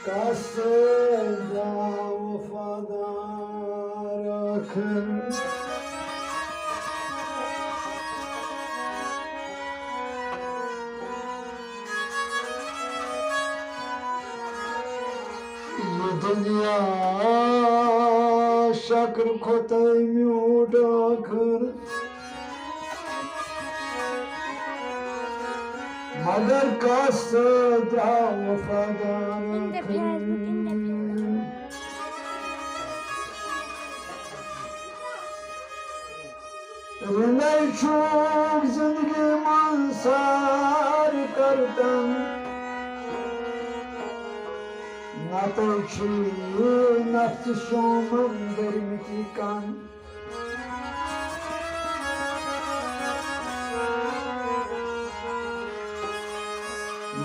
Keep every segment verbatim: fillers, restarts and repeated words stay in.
کس سۭتۍ درٛاو وفادار ٲخر؟ یہِ دُنیا شکر کھۄتَے میوٗٹھ ٲخر۔ مگر کس سۭتۍ درٛاو وفادار ٲخر؟ رِلے چھُکھ زندگی منٛز سارِ کرتن، نتہٕ چھُے نفسہٕ شومن بٔرمٕتی کن۔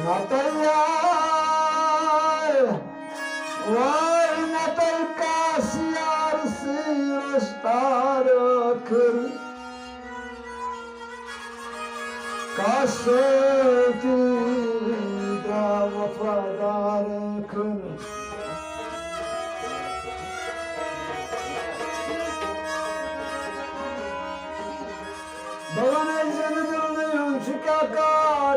نتہٕ یار، وای نتہٕ کس یار سٕے رُستار ٲخر۔ کس سۭتۍ درٛاو وفادار ٲخر؟ بہٕ وَنَے زِنٛدٕ دِلنٕے ہُنٛد چھُ کیٛاہ کار۔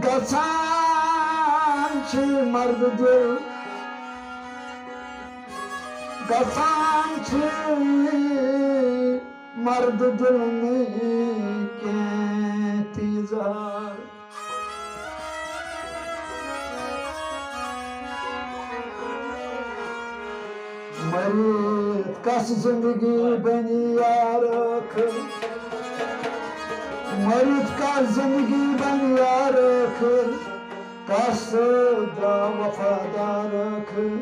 گژھان چھِ مرد دِل، گژھان چھِ مرد دِل نہٕ کینٛہہ تہِ اظہار۔ مٔرِتھ کس زندگی بنی یار ٲخر؟ مٔرِتھ کس زندگی بنی یار ٲخر؟ کس سۭتۍ درٛاو وفادار ٲخر؟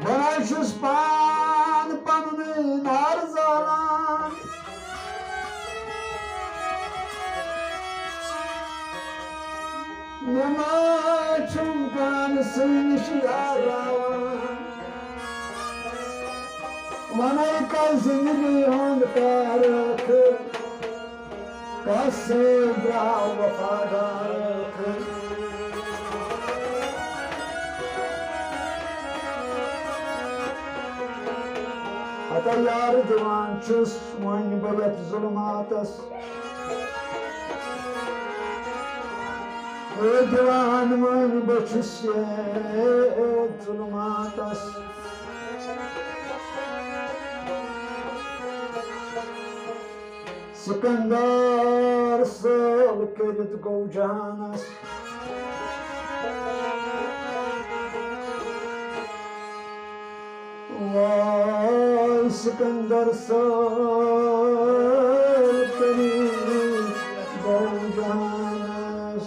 بہٕ نَے چھُس پان پنُن نار زالان۔ مےٚ ما چھُم پانسٕے نِش یاراوان۔ وَنَے کَس زِندگی ہُنٛد پیار ٲخر؟ کَس سۭتۍ درٛاو وفادار ٲخر؟ ہتا یار دِوان چھُس وۄنۍ بہٕ یَتھ ظُلماتَس۔ اے دِوان وۄنۍ بہٕ چھُس یَتھ ظُلماتَس۔ سکندر سٲل کٔرِتھ گوٚو جہانس۔ واے سکندر سٲل کٔرِتھ گوٚو جہانس۔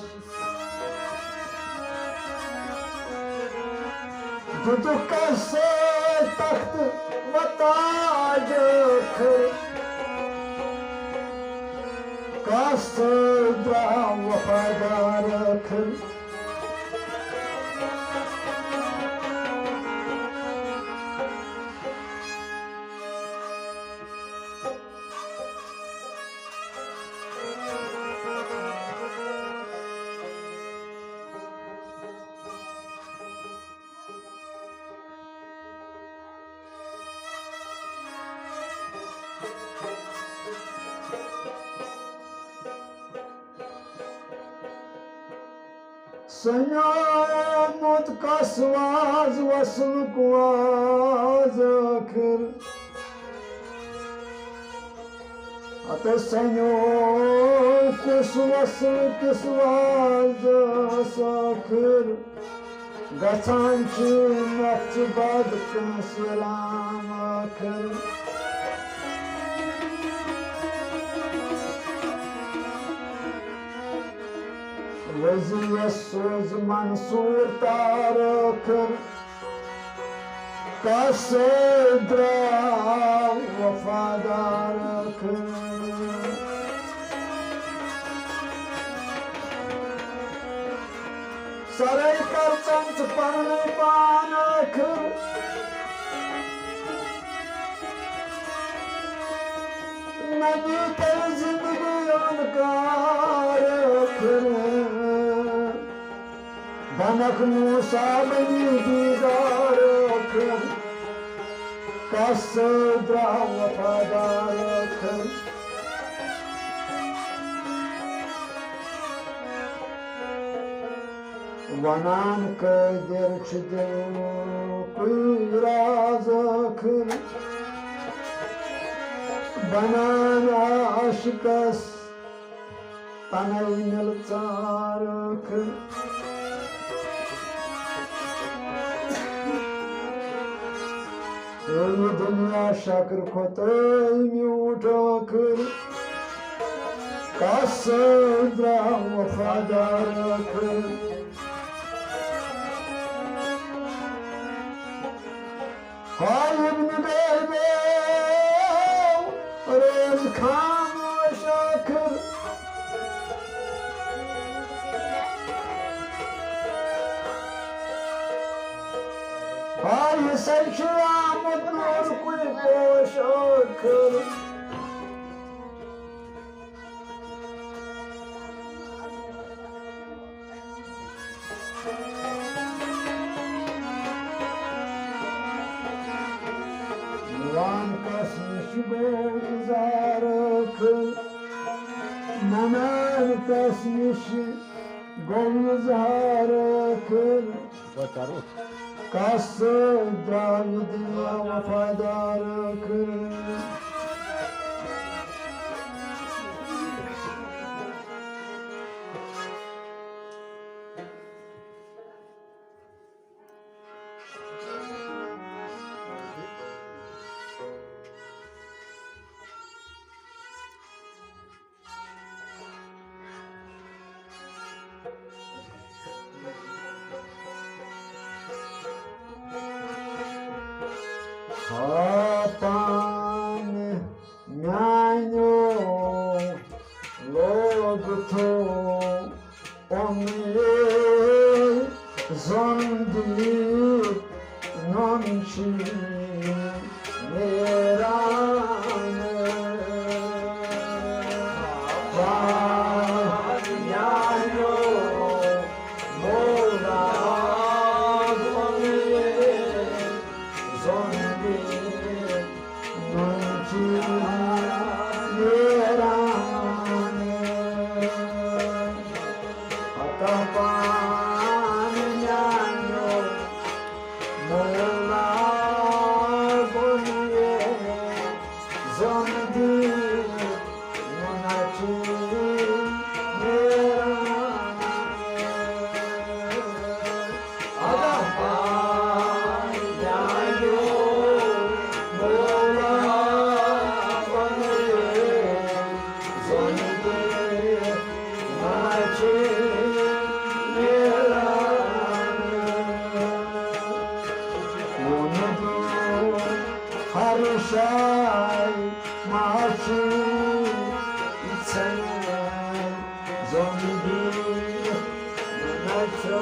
دِتُکھ کَس سۭتۍ تخت و تاج ٲخر؟ کَس سۭتۍ درٛاو وفادار ٲخر؟ سَنیومُت کَس واز وصلُک واز ٲخر؟ ہتہٕ سَنیو کُس وصل کِس وازس ٲخر؟ گژھان چھِ نفژِ بد کٲنٛسہِ رام ٲخر۔ وزیرس سوز منصور تار ٲخر، کس سۭتۍ درٛاو وفادار ٲخر؟ سرے کر ژٕ پنُن پان ٲخر۔ نہ دی تیٚلہِ زندگی کار ٲخر، بنکھ موسیٰ بنی بیزار ٲخر، کس سۭتۍ درٛاو وفادار ٲخر۔ ونان قٲدِر چھُ دِلُکُے راز ٲخر، بنان عاشقس تنَے مِلژار ٲخر۔ یہِ دُنیا شکرٕ کھۄتَے میوٗٹھ ٲخر، کس سۭتۍ درٛاو وفادار ٲخر۔ ہاے ابن بیبیو، روز خاموش ٲخر۔ ہاے سَے چھُ آمُت نوٗرکُے پوش ٲخر۔ وان کس نِش گوٚو اظہار ٲخر، ننان کس نِش گوٚو اظہار ٲخر۔ بہٕ کرو۔ کس سۭتۍ درٛاو یہِ دُنیا وفادار ٲخر؟ ہاپان میانیو لوگ تھو اُمید زندگی نُن چھی نیران۔ ہاپان میانیو مولا اُمید زندگی نُن چھی نیران۔ عطا پان میانیو مولا بنیے زندگی نُن چھی نیران۔ ہر شاے ماشی ژھنان زندگی نچو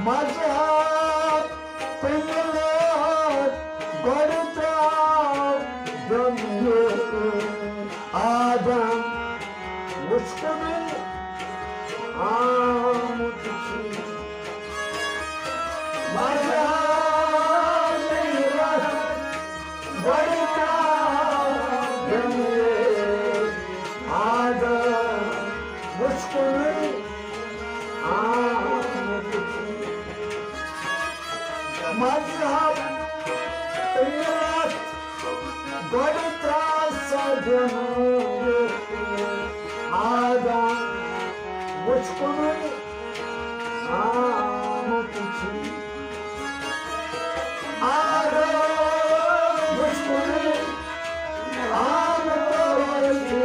مذہب تہٕ مِلاد گۄڈٕ ترٛاو دُنیہٕ۔ آدم وُچھ کُنُے آمُت چھُ۔ مذہب تہٕ مِلاد گۄڈٕ ترٛاو دُنیہٕ۔ آدم وُچھ کُنُے آمُت چھُ۔ مذہب تہٕ ملت گۄڈٕ ترٛاو سا دِنہٕ آدم وُچھ کُنُے آمُت چھُ۔ آدم وُچھ کُنُے آمُت چھُ۔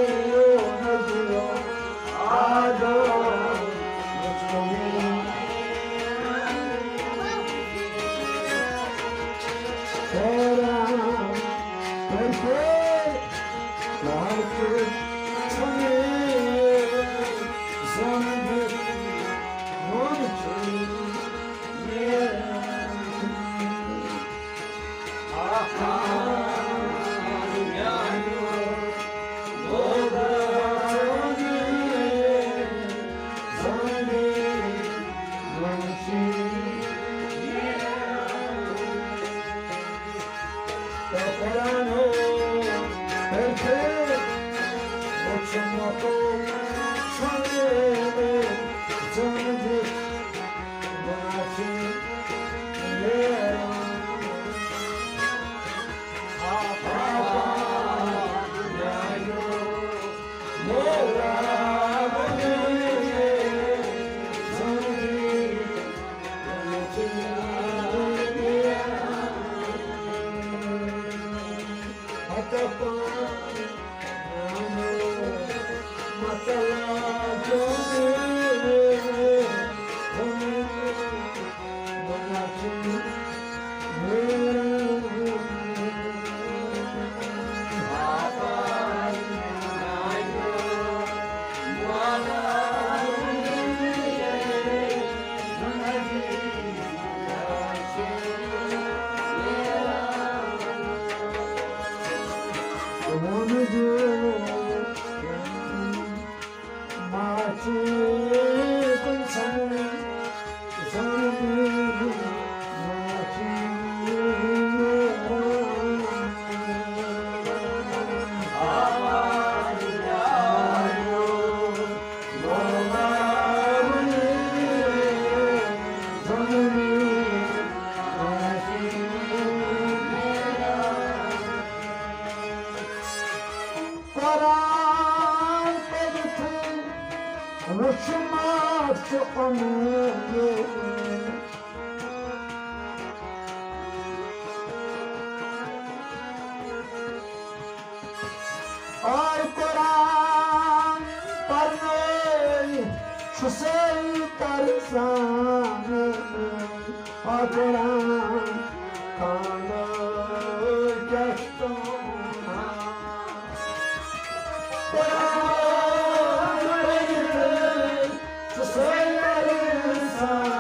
آدم وُچھ کُنُے حیران کٔرِتھ۔ قرآن پٔرِتھ وُچھ ما ژٕ اُمید۔ آے قرآن پرنٲوِتھ چھُسَے ترسان۔ آے قرآن خانہ کیٛاہ چھُ تُہُنٛد؟ قرآن پٔرِتھ چھُسَے ترسان۔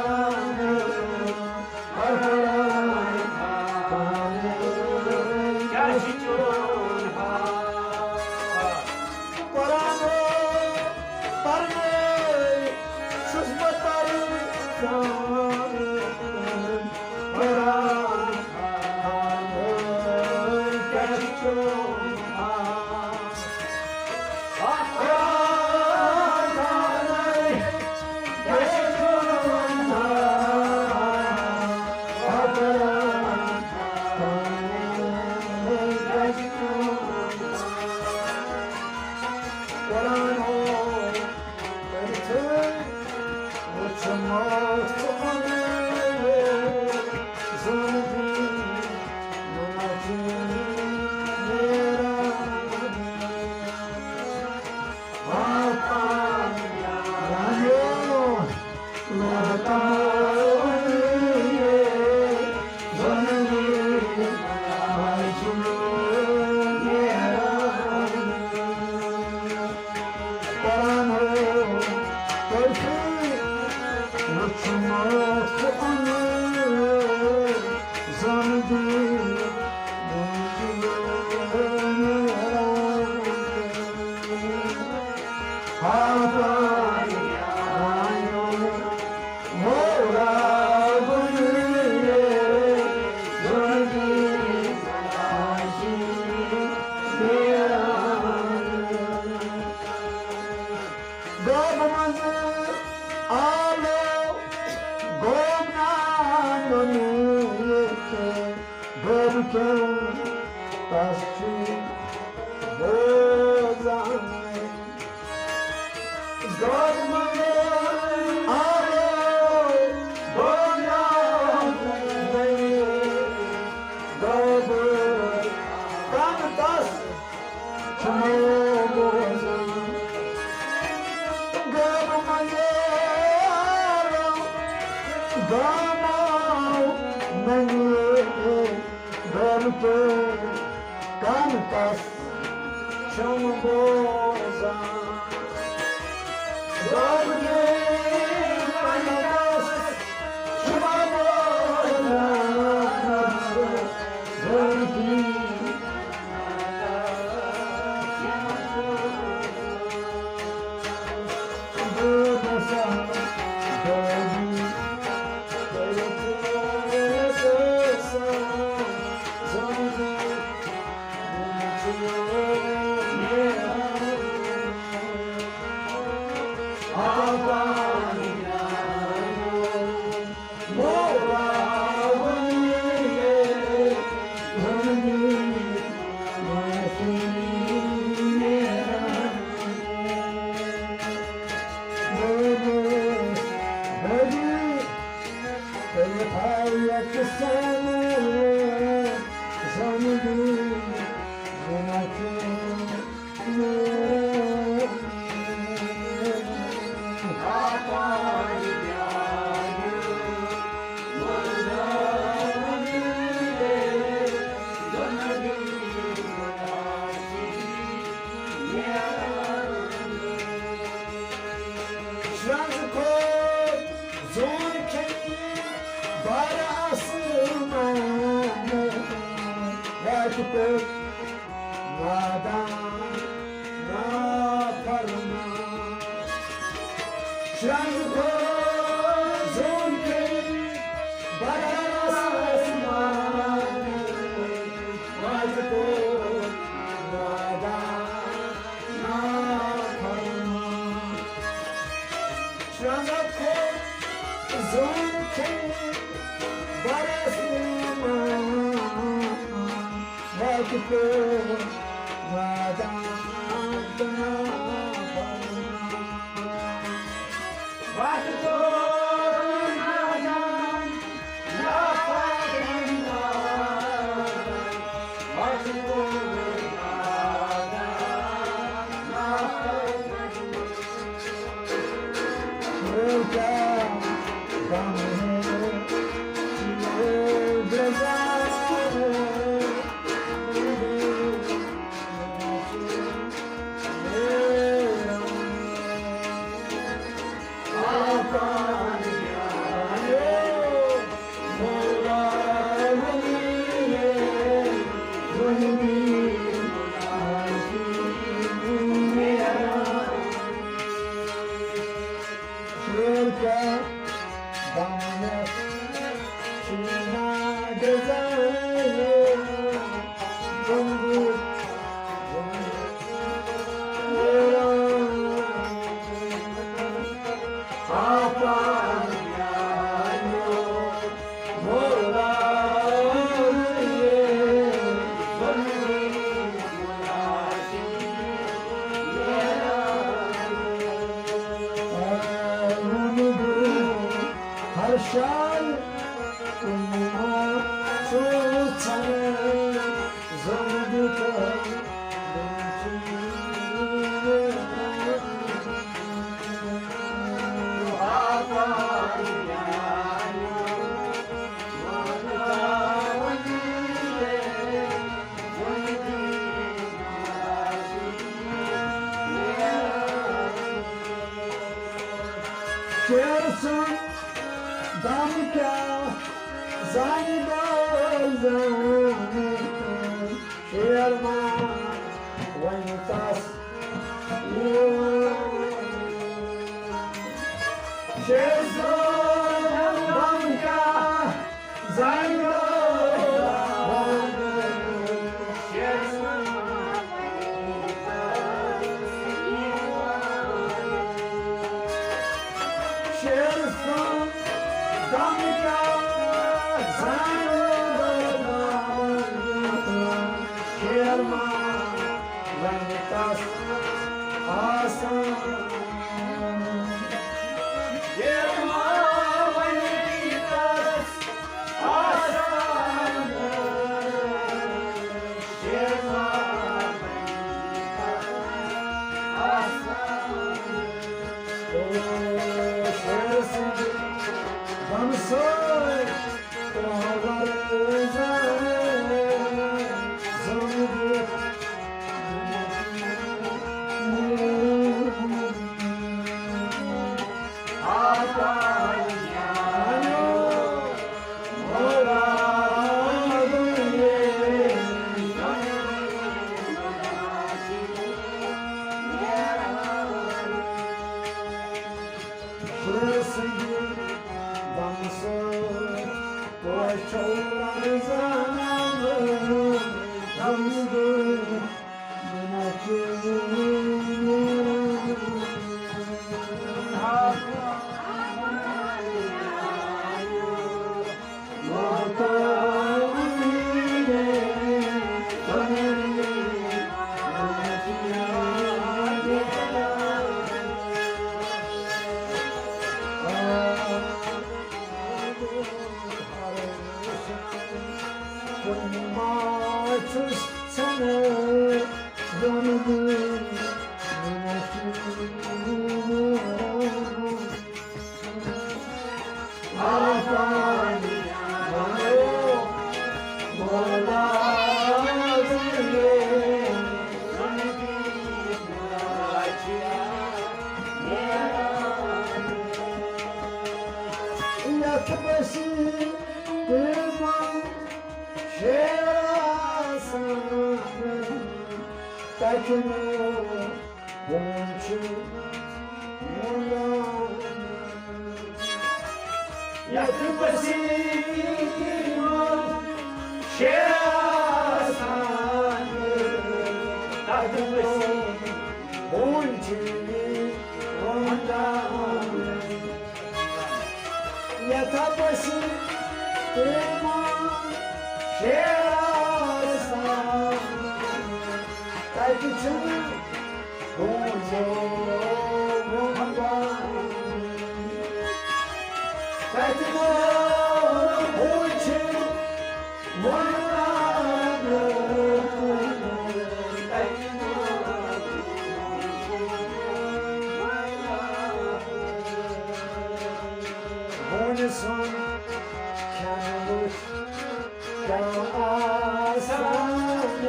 گاماو ننگے گرکے کن کس چھم بوزان۔ گرکے کن کس چھم بوزان۔ گرکی شرنٛز کھوٚت زوٗن کھٮ۪ن بر آسمان، وتہِ پیوٚو نادان نافرمان۔ شرنٛگ کھوٚت زوٗن کھٮ۪ن بر آسمان، وتہِ پیوٚو نادان نافرمان۔ شرنٛگ کھوٚت زوٗن کھٮ۪ن بر آسمان، وتہِ پیوٚو نادان نافرمان۔ وتہِ پیوٚو نادان نافرمان۔ وتہِ پیوٚو نادان نافرمان۔ شیر کیا دانس چھُنا ڈیزائن بنٛگُر۔ آپان میانیو مولا، ہر شاے کُنہِ ما چھُ ژھرے زندگی۔ شیر سُنٛد دم کیٛاہ زانہِ دار زانہِ۔ شیر ما وۄنۍ تس یِوان۔ شیر سُنٛد دم کیٛاہ زانہِ دار زانہِ۔ شیر سُنٛد شیر سُنٛد دم کیٛاہ زانہِ دار زانہِ۔ شیر ما وۄنہِ تس آسان۔ شیر ما وۄنہِ تس آسان۔ شیر ما وۄنہِ تس آسان۔ او شیر سٕنٛدِ غمہٕ سۭتۍ یتھ بسی تیمان شیرا سان تتہِ نہٕ ہوٗن چھُ وَنان۔ یتھ بسی تیمان شیرا سان تتہِ بسی ہوٗن چھُ وَنان۔ یتھ بسی تیمان شیرا سان تتہِ چھُنہٕ ہوٗن چھُ وَنان۔ تتہِ نہٕ ہوٗن چھُ وَنان۔ ہوٗنۍ سُنٛد کھٮ۪ن وٕچھ کیٛاہ آسان،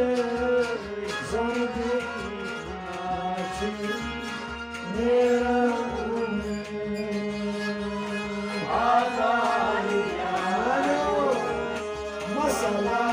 زندگی چھِ نیران۔ آسان مسئلہ